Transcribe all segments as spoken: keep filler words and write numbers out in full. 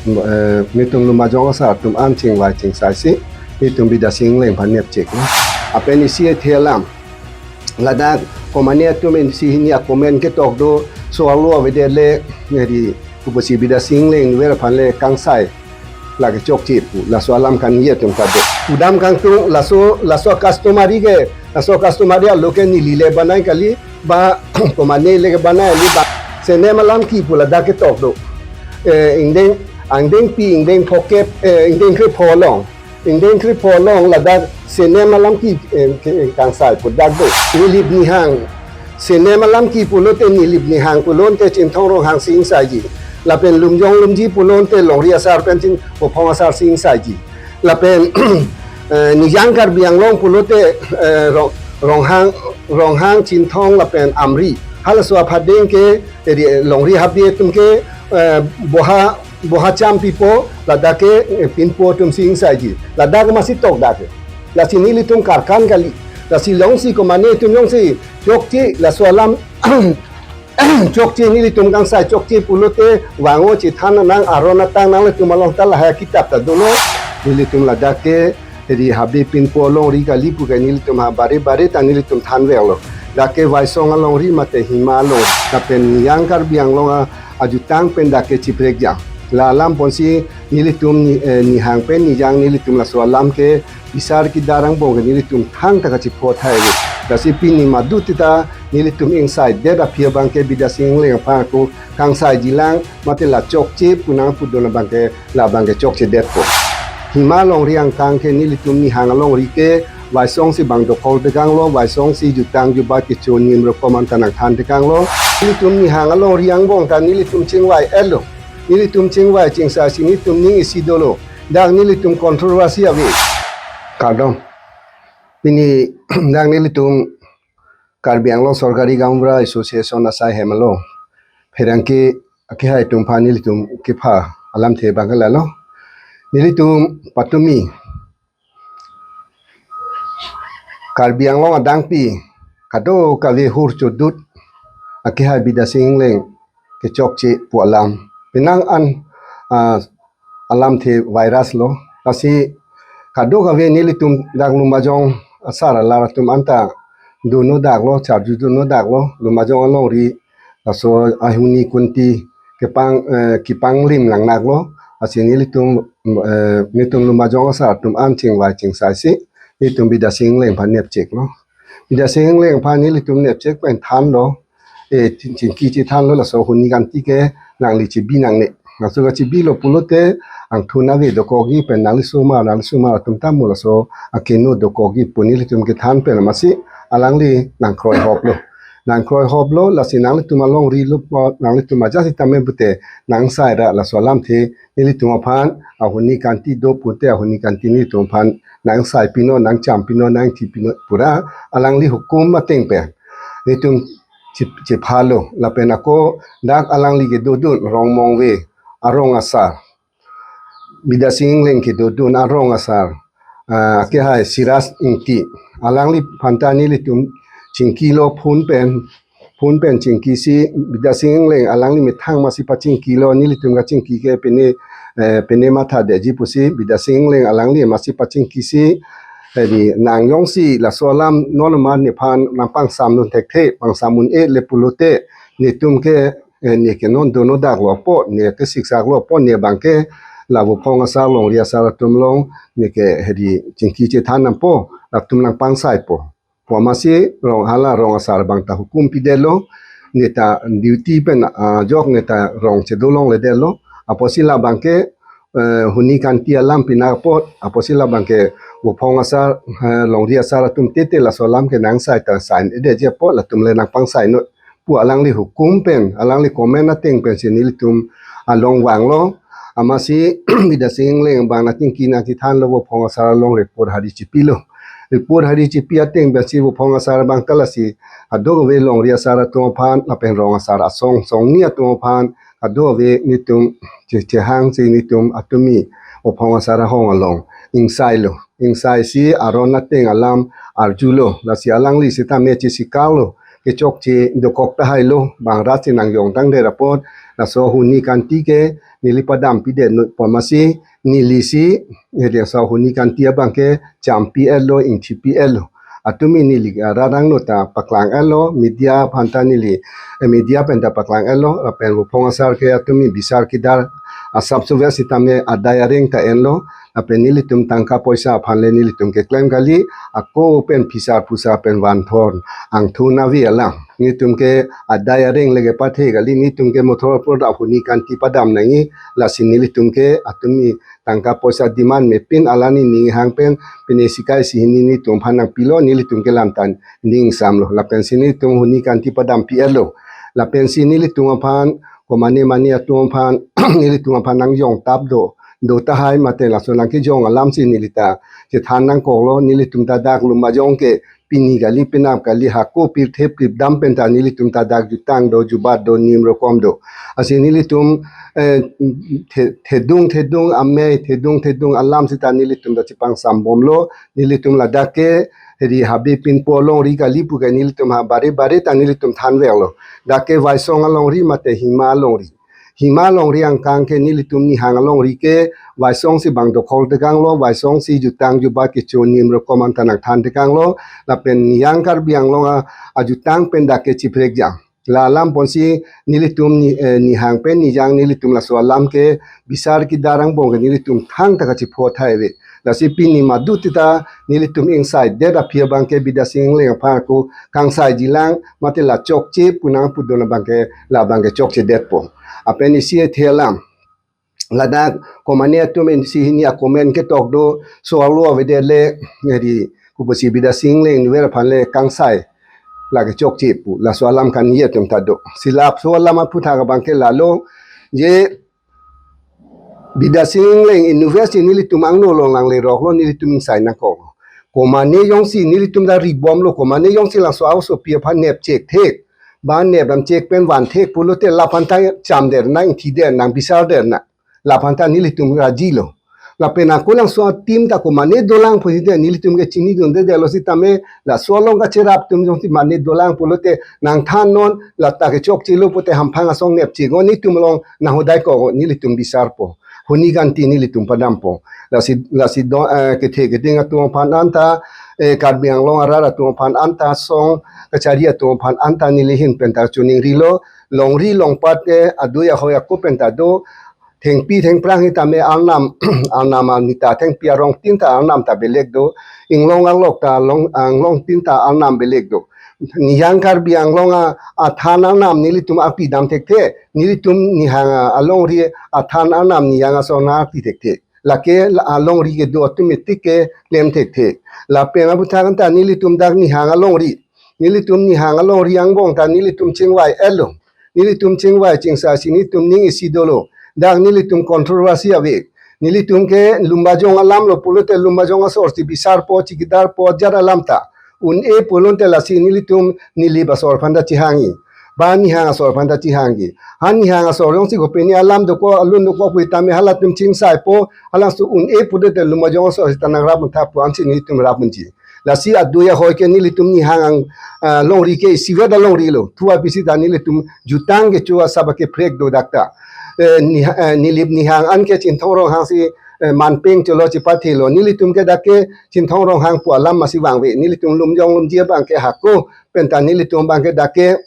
eh, netum Lumbajong asar atum an chingvai chingsai si netum Bidya Sing Engleng aphan nepchek lo. Lapen isi athe alam, ladak komane atum isi hini a-comment ketok do, so arlo avedet le, neri kupusi Bidya Sing Engleng ver aphan le kangsai lake chokche pu, laso alam kaningje atum ta do. Pudam kangtung, laso, laso customary ke, laso customary alo ke neli le banai kali, ba komane le ke banai kali, ba senem alam kipu ladak ketok do. Eh, ingdeng, angdengpi, ingdeng phokep, eh, ingdeng krepho along, ingdeng krepho along ladak senem alam ki, eh, ke, eh, kangsai pu dak do. Nilip nihang senem alam ki pulote, nilip nihang pulote Chinthong Ronghang si ingsaiji. Lapen Lumjong Lumji pulote Longri asar pen Chin Vophong asar si ingsaiji. Lapen, eh, Nijang Karbi Anglong pulote, eh, Rong-, Ronghang, Ronghang, Chinthong lapen Amri. Halaso aphan deng ke, eh, Longri Habe atum ke, eh, boha, boha cham pipo, ladak ke, eh, pinpo atum si ingsaiji. Ladak masi tok dak ke. Lasi nelitum karkan kali. Lasi jongsi komane atum jongsi chokche, laso alam chokche, nelitum kangsai chokche pulote vang-o, chethan nang, aron atang nanglitum along ta lahai kitap ta dolo. Nelitum ladak ke, ri Habe pinpo alongri kali pu ke nelitum ha bare bare ta nelitum thanvek lo. Dak ke Waisong alongri mate Hima along, lapen Nijang Karbi Anglong a, ajutang pen dak ke chiprekjang. La alam ponsi nelitum ni, eh, nihang pen nijang nelitum laso alam ke bisar kidar angbong ke nelitum thangta kachipho thai ave. Lasi pini madu tita nelitum ingsaidet aphi abang ke Bidya Sing Engleng aphan ako kangsaiji lang, mate la chokche pu nangpudun abang ke, labang ke chokchedetpo. Hima alongri angkang ke nelitum nihang alongri ke Waisong si bang dokok tekang lo, Waisong si jutang jubat kecho nimro koman ta nangthan tekang lo. Nelitum nihang alongri angbong ta nelitum chingvai-et lo. Nelitum chingvai chingsai si nelitum ning isi dolo. Dak nelitum controversy ave. Kardom. Pini dak nelitum Karbi Anglong Sorkari Gaonbura Association asai hem along pherangke akehai atum aphan nelitum kepha alamthe abang ke lalo. Nelitum patumi Karbi Anglong adangpi kadokave hur chodut akehai Bidya Sing Engleng kechokche pu alam penang an, ah, alamthe virus lo. Lasi kadokave nelitum dak Lumbajong asar alar atum anta dono dak lo, charju dono dak lo, Lumbajong alongri laso ahuni kunti kepang, eh, kepanglim nangnak lo. Lasi nelitum, eh, nelitum Lumbajong asar atum an chingvai chingsai si nelitum Bidya Sing Engleng aphan nepchek lo. Bidya Sing Engleng aphan nelitum nepchek pen thanlo, eh, chin-, chingki chethanlo, laso huni kanti ke nangli chebi nangne. Laso kachebi lo pulote angthun ave dokokji pen nangli somar, nangli somar atum ta mo laso akeno dokokji pu nelitum kethan pen amatsi alangli nangkroihop lo. Nangkroihop lo, lasi nanglitum alongri lo, nanglitum ajat sitame pute nangsai ra, laso alamthe nelitum aphan ahuni kanti do pute ahuni kanti nelitum aphan nangsai pinon, nangcham pinon, nangthi pinon pura alangli hukum ateng pen nelitum chi-, chepha lo. Lapen ako dak alangli kedodun Rongmongve arong asar, Bidya Sing Engleng kedodun arong asar, ah, akehai Siras Ingti, alangli aphan ta nelitum chingki lo, phone pen, phone pen chingki si Bidya Sing Engleng alangli methang masi pachingki lo, nelitum kachingki ke pine, eh, pine mathadetji pusi Bidya Sing Engleng alangli masi pachingki si, eh, di nang jongsi laso alam non ma nephan nangpangsam un thekthe, pangsam un-e le pulote netum ke, eh, ne ke non dono dak lo apot, ne ke siksak lo apot, ne abang ke la Vophong asar, Longri asar atum along ne ke hedi chingki chethan nampo, latum nangpangsaipo. Pu amatsi rong hala rong asar abang ta hukum pidetlo, ne ta duty pen, ah, ajok ne ta rong chedo longledetlo. Apotsi labang ke, eh, huni kanti alam pinak apot, apotsi labang ke Vophong asar, eh, Longri asar atum tete laso alam ke nangsai ta sign-edetji apot, latum le nangpangsai non pu alangli hukum pen, alangli comment ateng pensi nelitum along vanglo. Amatsi Bidya Sing Engleng abang nangchingki nangchethanlo, Vophong asar along report hari chipilo. Report hari chipi ateng pensi Vophong asar abang ta lasi kadokave Longri asar atum aphan lapen rong asar asong songni atum aphan kadokave netum che-, chehang si netum atumi Vophong asar ahong along ingsailo. Ingsai si aron ateng alam arjulo. Lasi alangli sitame chesikarlo, kechokche dokok tahailo, bang rat si nangjong tangdet apot Laso huni kanti ke neli padampi det nu pamasi neli si, neli laso huni kanti abang ke champi-etlo, ingthipi-etlo. Atumi neli ararang no ta paklang-etlo, media aphan ta neli, eh, media pen ta paklang-etlo, lapen Buphong asar ke atumi bisar kidar asap suve sitame adai areng ta enlo, lapen nelitum tangka poisa aphan le nelitum keklem kali, ako pen phisar phusar pen vanthon angthun ave alam. Nelitum ke adai areng le kepathe kali, nelitum ke mothor product huni kanti padam nangji, lasi nelitum ke atumi tangka poisa demand mepin alani ning hang pen pine sikai si hini nelitum aphan nangpilo, nelitum ke lamtan ning samlo. Lapen si nelitum huni kanti padampi-etlo. Lapen si nelitum aphan, komane mane atum aphan, nelitum aphan nangjong tap do, do tahai mate laso nangkejong alam si neli ta chethan nangkoklo, nelitum ta dak Lumbajong ke pini kali penap kali, hako pirthe pirthe dam pen ta nelitum ta dak jutang do, jubat do, nim rokom do. Lasi nelitum, eh, the-, thedung thedung amei, thedung thedung alam sita nelitum ta chepangsam bomlo, nelitum ladak ke ri habe pinpo alongri kali pu ke nelitum ha bare bare ta nelitum thanveklo. Dak ke Vaisong alongri mate Hima alongri. Hima alongri angkang ke nelitum Nihang alongri ke Vaisong si bang dokhol tekanglo, Vaisong si jutang jubat kecho nim rokom an ta nangthan tekanglo, lapen Nihang Karbi Anglong a, ajutang pen dak ke chiprekjam. La alam ponsi nelitum ni, eh, Nihang pen Nijang nelitum laso alam ke bisar kidar angbong ke nelitum thangta kachipho thai ave. Lasi pini madu tita nelitum ingsai det aphi abang ke Bidya Sing Engleng aphan ako kangsai jilang, mate la chokche pu nangpudun abang ke, labang ke chokche detpo. Lapen isi ethe alam. Ladak komane atum isi hini a-comment ketok do, so alo avedet le, ngeri kupusi Bidya Sing Engleng ver aphan le kangsai lake chokche pu, laso alam kan ye atum ta do. Si laso alam aphuthak abang ke lalo, je Bidya Sing Engleng University nelitum angno along langle roklo, nelitum ingsai nangkok. Komane jongsi nelitum ta ribomlo, komane jongsi laso aosopi aphan nep chek thek, ba nep dam chek pen van thek pulote laphan ta cham der nang, ingthi der nang, bisar der nang. Laphan ta nelitum rajilo. Lapen ako laso a-team ta komane dolang pusi te nelitum ke chinidunde detlo sitame, laso along kacherap atum jongsi mane dolang pulote nangthan non, lata ke chokchelo pute hamphang asong nep chek-o, nelitum along nanghodai kok-o, nelitum bisarpo. Huni kanti nelitum padampo. Lasi, lasi do, eh, kethe keding atum aphan anta, eh, Karbi Anglong arat atum aphan anta, song kachari atum aphan anta neli ahin pen ta choningrilo, longri longpat ke adui ahoi ako pen ta do, thengpi thengphrang hitame arnam, arnam arnita thengpi arong tin ta arnam ta belek do, inglong arlok ta long, inglong tin ta arnam belek do. Nihang Karbi Anglong a, athan arnam nelitum arpi dam thekthe, nelitum Nihang a, alongri athan arnam Nihang ason arpi thekthe. Lake la alongri kedo atum metik keklem thekthe. Lapen aphuthak anta nelitum dak Nihang alongri, nelitum Nihang alongri angbong ta nelitum chingvai-etlo. Nelitum chingvai chingsa si nelitum ning isi dolo. Dak nelitum controversy ave. Nelitum ke Lumbajong alamlo pulote Lumbajong asor si bisarpo, chikidarpo, ajat alam ta un-e pulote lasi nelitum Nilip asor aphan ta chihangji, ba Nihang asor aphan ta chihangji. Ha Nihang asor jongsi kopine alam dokok, alun dokok pu tame halatum chingsaipo, halaso un-e pulote Lumbajong asor sita nangrap muntha pu ansi nelitum rap munji. Lasi adui ahoi ke nelitum Nihang ang, ah, longri ke isivet alongrilo. Thu aphi sita nelitum jutang kecho asap ke phrek do dak ta. Eh, Niha-, eh, Nilip Nihang an ke Chinthong Ronghang si, eh, manpeng cholo chipathelo. Nelitum ke dak ke Chinthong Ronghang pu alam masi vangve. Nelitum Lumjong Lumji abang ke hako pen ta nelitum abang ke dak ke,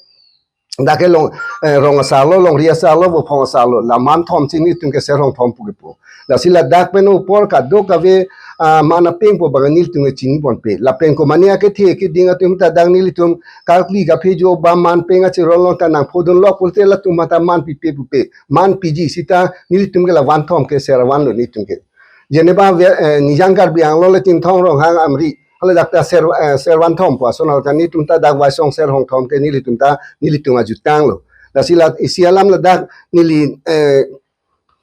dak ke long, eh, rong asarlo, longri asarlo, Buphong asarlo. La man thom si nelitum ke Serhong thom pu kepu. Lasi ladak pen apor kadokave, ah, man apeng pu abang nelitum ke chini ponpe. Lapen komane akethe keding atum ta dak nelitum karkli kaphejo ba manpeng achiron along ta nangphodunlok pulote latum ta man pipe pupe. Man piji sita nelitum ke la van thom ke ser vanlo nelitum ke. Jeneba ve, eh, Nijang Karbi Anglong le Chinthong Ronghang amri. Hala dak ta ser, eh, ser van thom pu ason hala ta nelitum ta dak Vaisong Serhong thom ke nelitum ta, nelitum ajutanglo. Lasi la isi alam ladak neli, eh,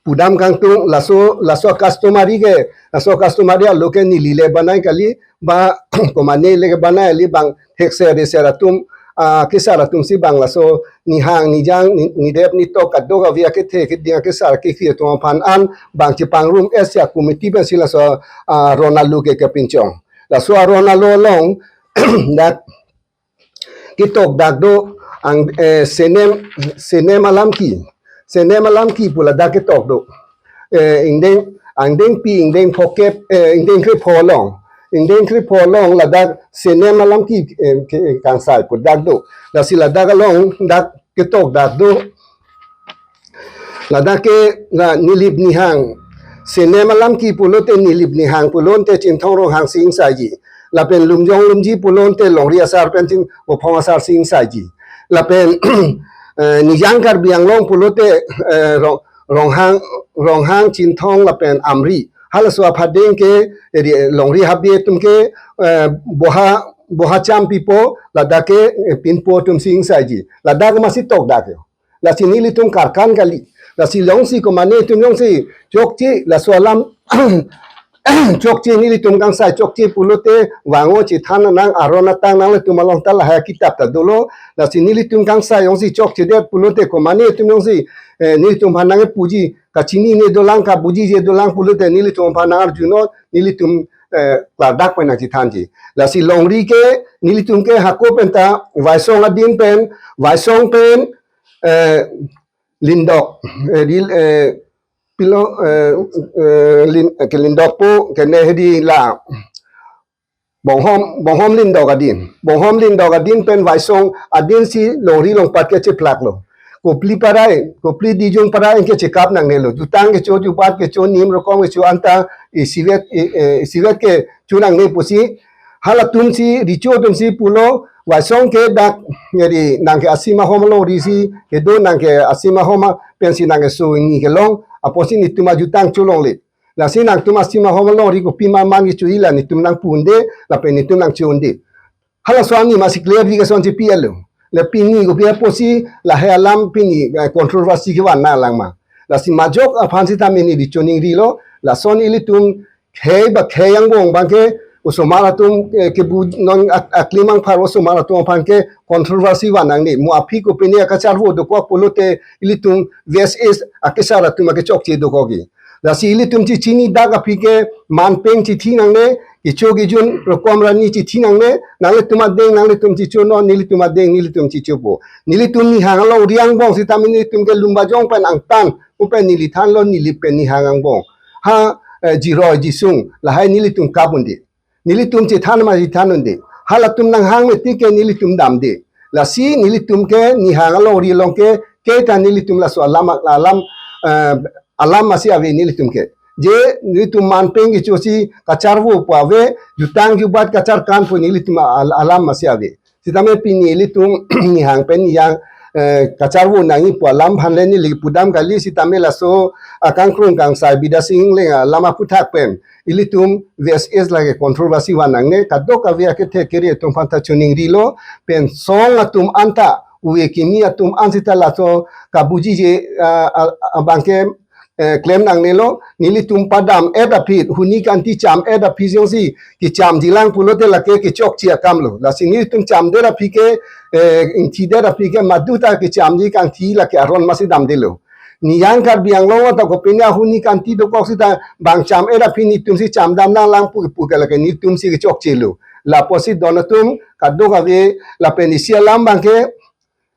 pudam kangtung, laso, laso customary ke, laso customary alo ke neli le banai kali, ba komane le ke banai kali, bang thekser deser atum, ah, kesar atum si bang laso Nihang, Nijang, Ni-, Nidep, Nitok, kadokave akethe keding akesar kekri atum aphan an bang chepangrum-etsi a-committee pensi laso, ah, aron alo ke kepinchong. Laso aron alo along dak ketok dak do ang, eh, senem, senem alam ki. Senem alam ki pu ladak ketok do. Eh, ingdeng, angdengpi, ingdeng phokep, eh, ingdeng krepho along. Ingdeng krepho along ladak Senem alam ki, eh, ke-, kangsai pu dak do. Lasi ladak along dak ketok dak do. Ladak ke la Nilip Nihang. Senem alam ki pulote Nilip Nihang pulote Chinthong Ronghang si ingsaiji. Lapen Lumjong Lumji pulote Longri Asar pen Chin Bophong Asar si ingsaiji. Lapen, eh, Nijang Karbi Anglong pulote, eh, Rong-, Ronghang, Ronghang, Chinthong lapen Amri. Halaso aphan deng ke, eh, Longri Habe atum ke, eh, boha, boha cham pipo, ladak ke, eh, pinpo atum si ingsaiji. Ladak masi tok dak yo. Lasi nelitum karkan kali. Lasi jongsi komane atum jongsi chokche, laso alam chokche nelitum kangsai chokche pulote vang-o, chethan nang, aron atang nanglitum along ta lahai kitap ta dolo. Lasi nelitum kangsai jongsi chokchedet pulote komane atum jongsi, eh, nelitum aphan nangpuji, kachinine dolang, kabujije dolang pulote nelitum aphan nangarjunon, nelitum, eh, klardak pen nangchethanji. Lasi Longri ke, nelitum ke hako pen ta, Waisong adin pen, Waisong pen, eh, Lindok, eh, ril, eh, pilo, eh, eh, lin, eh, ke Lindok pu, kene hedi la. Bonghom, Bonghom Lindok adin. Bonghom Lindok adin pen Waisong adin si Longri longpat ke cheplak lo. Kopili parai, kopili dijung parai ke chekap nangnelo. Jutang kecho, jubat kecho, nim rokom kecho anta isivet, i, eh, isivet kecho nangne pusi. Halatum si, recho atum si pulo, Waisong ke dak, jadi nang ke asim ahom alongri si, kedo nang ke asim ahom a, pensi nang ke so ni kelong, apotsi netum ajutang cholongle. Lasi nangtum asim ahom alongri kopi ma man kecho-i la netum nangpu-unde, lapen netum nangcho-unde. Halaso ani masi clear vi ke son chepi alo. La pini kopi apotsi lahai alam pini, eh, controversy kevan nanglang ma. Lasi majok aphan sitame neli choningrilo, lason ilitum khei ba khei angbong abangke osomar atum, eh, kebu non ak-, aklim angphar osomar atum aphan ke controversy van nangne. Mo aphi kopine akacharvo dokok pulote ilitum West East akesar atum akechokche dokokji. Lasi ilitum chechini dak aphi ke manpeng chethi nangne, kecho kejun rokom rani chethi nangne, nanglitum adeng nanglitum chechonon, nelitum adeng nelitum chechopo. Nelitum Nihang alongri angbong sitame nelitum ke Lumbajong pen angtan, upen neli thanlo, Nilip pen Nihang angbong. Ha, eh, Jiroi Jisung, lahai nelitum kap-unde. Nelitum chethan ma chethan-unde. Halatum nanghang meti ke nelitum damde. Lasi nelitum ke Nihang alongri along ke, ke ta nelitum laso alam, alam, eh, alam masi ave nelitum ke. Je nelitum manpeng kechosi kacharvo pu ave, jutang jubat kacharkan pu nelitum al-, alam masi ave. Sitame pini ilitum Nihang pen Nijang, eh, kacharvo nangji pu alam aphan le neli pudam kali, sitame laso akangkrung kangsai Bidya Sing Engleng alam aphuthak pen ilitum West East lake controversy van nangne, kadokave akethe kere atum aphan ta choningrilo, pen song atum anta, uve kimi atum an sita laso kabujije, ah, ah, abangke, eh, klem nangnelo, nelitum padam-et aphi, huni kanti cham-et aphi jongsi kechamji lang pulote lake kechokche akamlo. Lasi nelitum chamdet aphi ke, eh, ingthidet aphi ke maduta kechamji kangthi lake aron masi damdelo. Nijang Karbi Anglong ata kopine ahuni kanti dokok sita bang cham-et aphi netum si chamdam nanglang pu, pu ke lake netum si kechokchelo. Lapusi don atum kadokave lapen isi alam abangke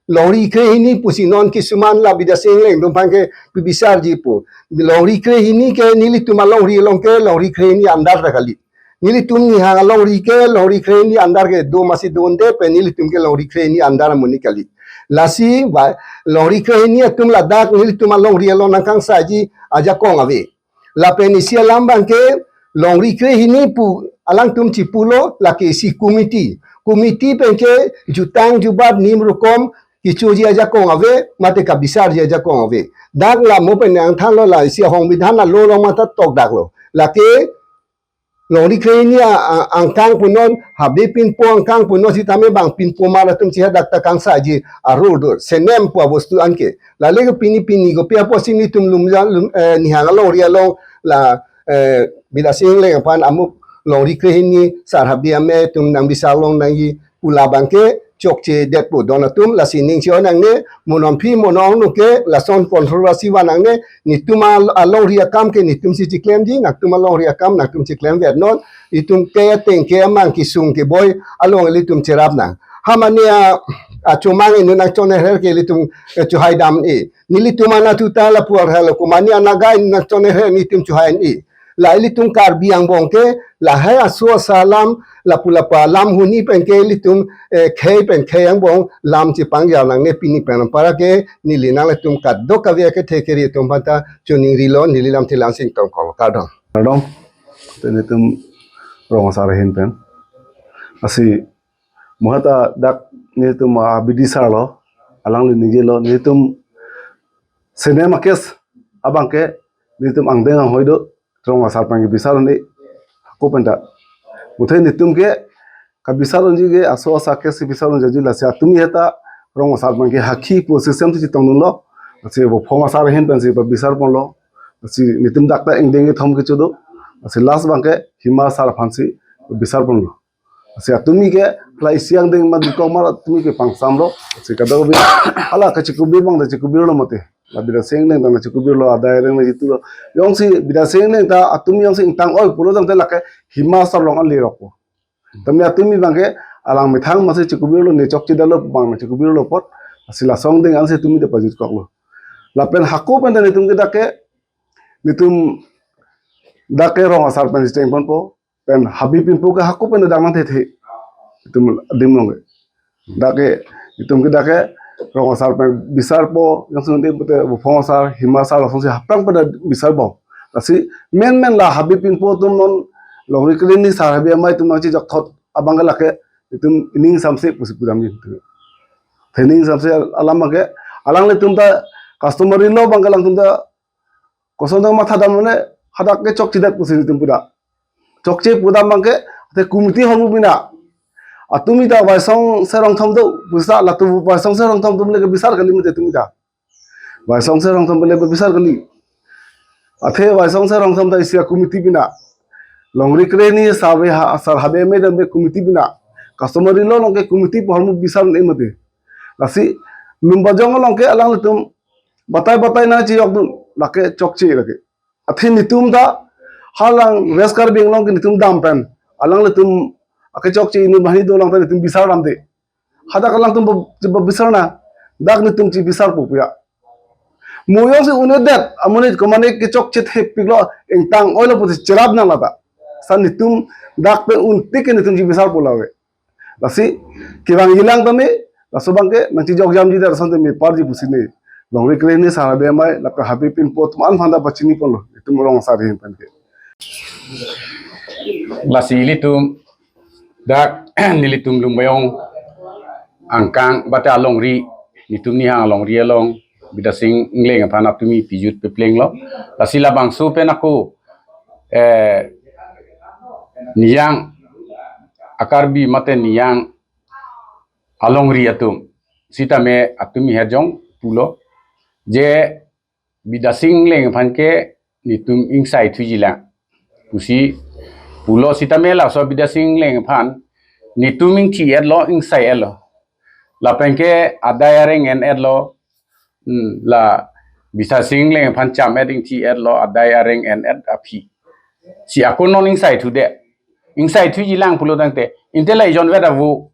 Longri Krehini pusi non kisuman la Bidya Sing Engleng atum aphan ke bibisarji pu. Longri Krehini ke nelitum alongri along ke Longri Krehini under ta kali. Nelitum Nihang alongri ke Longri Krehini under kedo masi do-unde pen nelitum ke Longri Krehini under amonit kali. Lasi ba Longri Krehini atum ladak nelitum alongri along nangkangsaiji ajakong ave. Lapen isi alam abangke Longri Krehini pu alangtum chepulo lake isi committee. Committee pen ke jutang jubat nim rokom kechoji ajakong ave, mate kabisarji ajakong ave. Dak la mo pen nangthanlo la isi ahongbidhan alo along mata tokdaklo. Lake Longri Krehini a, a, angkang punon, Habe pinpo angkang punon sitame bang pinpo mar atum chehadak ta kangsaiji arul dur. Senem pu abostu anke. Lale ke pini pini kopi apotsi netum lum, lum, eh, Nihang alongri along la, eh, Bidya Sing Engleng aphan amuk Longri Krehini sar Habe amei atum nangbisar long nangji pu labang ke chokchedet pu don atum lasi ning che-oi nangne, mo non aphi mo non angno ke lason controversy van nangne, netum al-, alongri akam ke netum si chiklemji, nangtum alongri akam nangtum chiklem vernon, itum ke ateng ke amang kesung keboi along ilitum cherap nang. Ha mane a Achomang inut nangchonherher ke ilitum, eh, chohai dam-e. Nelitum anatthu ta lapu arhelo, komane anaga inut nangchonherher nelitum chohai-e. La ilitum Karbi angbong ke, lahai aso asa alam, lapu lapu alam huni pen ke ilitum, eh, khei pen khei angbong lam chepangjar nangne pini pen anpar ke neli nanglitum kadokave akethe keri atum aphanta choningrilo, neli lamthe la-an si ingtong kol. Kardom. Kardom. Te nelitum rong asar ahin pen. Lasi mo hata dak nelitum abidi sar lo, alangli ningje lo, nelitum sene makes abang ke nelitum angdeng anghoi do, rong asar pen kebisar un-e, hako pen ta. Muthe nelitum ke kabisar unji ke aso asa ke si bisar unji, lasi atumi heta rong asar pen ke hakhi pu system si chetongdunlo, lasi vo phong asar ahin pen si pabisar ponlo, lasi nelitum dak ta ingdeng kethom kecho do, lasi last abang ke Hima sar aphan si bisar ponlo. Lasi atumi ke la isi angdeng ma dukok mar atumi ke pangsamlo. Lasi kadokave hala kachikubir abang ta chikubirlo mate. La Bidya Sing Engleng ta chikubirlo, adai areng ta chitulo. Jongsi Bidya Sing Engleng ta atumi jongsi ingtang oi pulo tangte lake Hima sar along ale rokpo. Tame atumi abang ke alang methang masi chikubirlo, ne chokche detlo abang chikubirlo apot. Lasi laso angdeng ansi atumi ta pajutkoklo. Lapen hako pen ta nelitum ke dak ke, nelitum dak ke rong asar pen cheng ponpo. Pen Habibpinpo ke hako pen dak nangthethe. Itum adim along ke. Dak ke itum ke dak ke rong asar pen bisarpo, jongsi nelitum pute vo phong asar, Hima sar, lason si haprang pen bisarpo. Lasi menmen la Habibpinpo atum non Longri Krehini Sar Habe Amei atum nangchejokthot abang ke lake itum ining samse pusi pudamji. Ining samse alam abang ke, alanglitum ta customary law abang ke alangtum ta koson dong mathadam mane hadak ke chokchedet pusi nelitum pudam. Chokche pudam abang ke, te committee ahormu bina. Atumi ta Waisong Serong Thom do pusi ta, latu Waisong Serong Thom atum le kebisar kali mate atumi ta. Waisong Serong Thom le kebisar kali. Athe Waisong Serong Thom ta isi a-committee bina. Longri Krehini Sar Habe ha, Sar Habe Amei dam be committee bina. Customary law along ke committee pu ahormu bisar un-e mate. Lasi Lumbajong along ke alanglitum batai batai nangchejokdun, lake chokche lake. Athe nelitum ta halang West Karbi Anglong ke nelitum dam pen, alanglitum akechokche inut banghini dolang ta nelitum bisar damde. Hadak alangtum ba, ba bisar na, dak nelitum chebisarpo puya. Mo jongsi un-edet, amonit komane kechokche thepiklo, ingtang oilo pusi cherap nang lata. Lasi nelitum dak pen un-e tik ke nelitum chebisarpo lave. Lasi kevangjilang tame, laso abang ke nangchejokjamji det ason tame parji pusi ne. Longri Krehini Sar Habe Amei, lapen Habibpinpo atum aphan ta pachini ponlo, itum rong asar ahin pen ke. Lasi ilitum dak nelitum Lumbajong angkang bate alongri, nelitum nihang alongri along Bidya Sing Engleng aphan atumi pijut peplenglo. Lasi labangso pen ako, eh, niyang a-Karbi mate niyang alongri atum sitame atumi hejong pulo je Bidya Sing Engleng aphan ke nelitum ingsaithujilang pusi pulo sitame laso Bidya Sing Engleng aphan nelitum ingthi-etlo, ingsai-etlo. Lapen ke adai areng en-etlo, hmm, la Bidya Sing Engleng aphan cham-et ingthi-etlo, adai areng en-et aphi. Si ako non ingsaithude. Ingsaithujilang pulo tangte, inte la ejon vet avo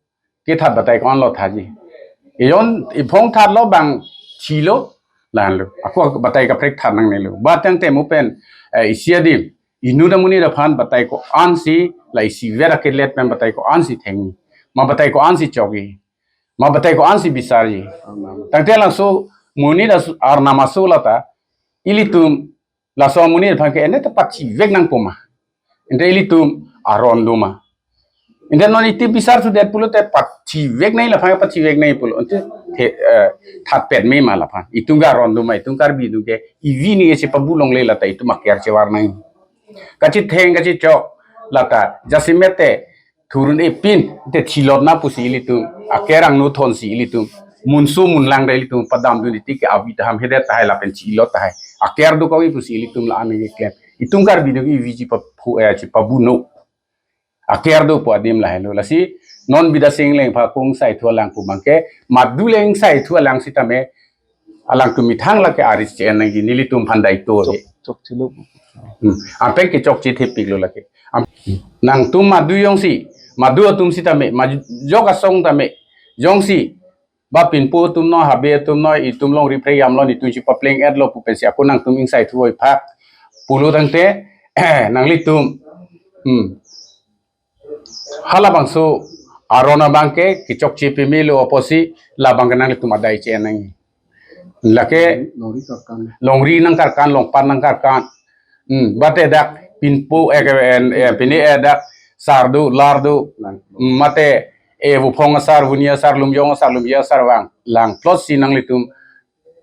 kethat batai ko-anlo thatji. Ejon iphong thatlo bang thilo, la-anlo. Ako batai kaprek that nangnelo. Ba tangte mo pen, eh, isi adim inut amonit aphan batai ko-ansi, la isivet akelet pen batai ko-ansi thengji. Ma batai ko-ansi chokji. Ma batai ko-ansi bisarji. Tangte laso amonit aso, arnam aso lata, ilitum laso amonit aphan ke ene ta pathivek nangpo ma. Ante ilitum aron do ma. Ante non iti bisarthudet pulote pathivek nangji laphan, pathivek nangji pulo. Ante the, eh, thatpet me ma laphan. Itum ke aron do ma, itum Karbi atum ke ivi ni esi pabu longle lata itum aker chevar nangji. Kachitheng kachechok lata jasemet te thurun-e pin te thilot na pusi ilitum aker angno thonsi ilitum munso munlang ta ilitum padamdun, itik ke avi tahai, hedet tahai lapen chilot tahai aker dokok-i pusi ilitum la-an keklem. Itum Karbi atum ke ivi chepaphu, eh, chepabuno. Aker dopo adim lahelo. Lasi non Bidya Sing Engleng aphan ingsaithu alang pu abang ke, madu le ingsaithu alang sitame alangtum methang lake aris che-en nangji, nelitum aphan daito he. Chok, chokchelo. Hmm. Ampeng ke chokche thepiklo lake. Am-, nangtum madu jongsi, madu atum sitame, madu jok asong tame, jongsi ba pinpo atum non, habe atum non, itum longri phreyamlo, itum chipapleng-etlo pu pensi ako nangtum ingsai thu oi phak pulo tangte, nanglitum, hmm, halabangso aron abangke kechokche pemelo apotsi labangke nanglitum adai che nang. Lake longri karkan, longri nangkarkan, longpat nangkarkan. Hmm, bate dak pinpo, eh, ke, en, eh, pini, eh, dak sar do, lar do. Hmm, mate, eh, Vophong asar, Vuni asar, Lumjong asar, Lumjir asar vang. Langplotsi nanglitum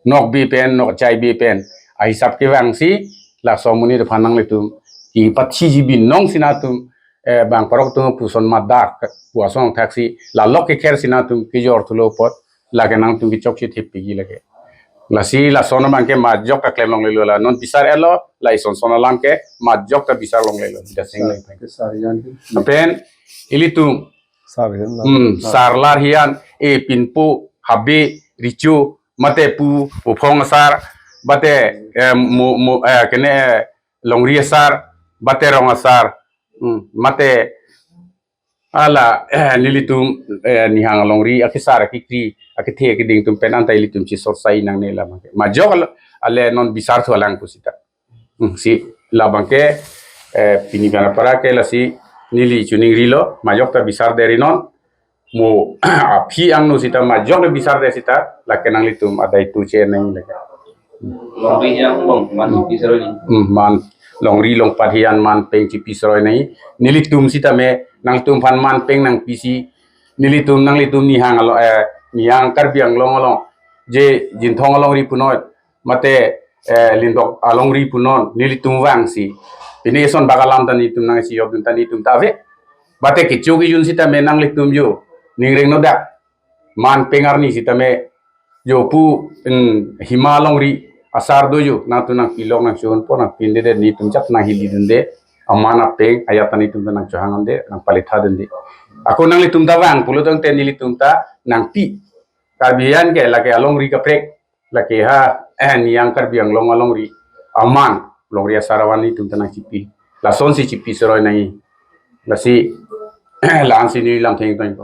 nokbe pen, nokchaibe pen ahisap kevangsi, laso amonit aphan nanglitum kipathiji binong si nangtum, eh, bang parok atum puson madak pu ason thaksi, la lok kekhersi nangtum kejor thulo apot, lake nangtum kechokche thepikji lake. Lasi lason abangke majok ta klem longlelo la non bisar-etlo, la ison son alam ke majok ta bisar longlelo. Dasing le. Ke sar hian ke. Pen ilitum sar hian la. Hmm, sar lar hian, eh, pinpo, habe, recho, mate pu, Vophong asar, bate, eh, mo, mo, eh, kene, eh, longri asar, bate rong asar, hmm, mate hala, eh, nelitum, eh, nihang alongri akesar, akekri, akethe, akeding atum pen anta ilitum chisorsai nangne lama. Majok ale, ale non bisar thu alang pusita. Hmm, si labangke, eh, pini kana para ke lasi neli chuning rilo, majok ta bisar deri non, mo aphi angno sita majok ta bisar de sita, lake nanglitum adai tu che nang lake. Longri yang bong, man chipi seroi nang. Hmm, man longri longpat hian man peng chipi seroi nang. Nelitum sitame nangtum aphan man peng nangpisi. Nelitum, nanglitum nihang alo, eh, nihang Karbi Anglong along, je Jinthong alongri punoi, mate, eh, Lindok alongri punon, nelitum vangsi. Pini eson bak alam ta netum nangchijokdun ta netum ta ave. Bate kecho kejun sitame nanglitum jo, ning rengno dak. Man peng arni sitame jo pu, hmm, Hima alongri asar do jo, nangtum nangpilok nangchohonpo, nangpindedet, netum chap nanghilidunde. Aman apeng, ajat ta netum ta nangchohangdunde, nangpalethadunde. Ako nanglitum ta vang pulo tangte nelitum ta nangpi. Karbi an ke lake alongri kaprek, lake ha, eh, nihang Karbi Anglong alongri. Aman, longri asar avan netum ta nangchipi. Lasonsi chipi seroi nang. Lasi, la-ansi neli lam thengtong.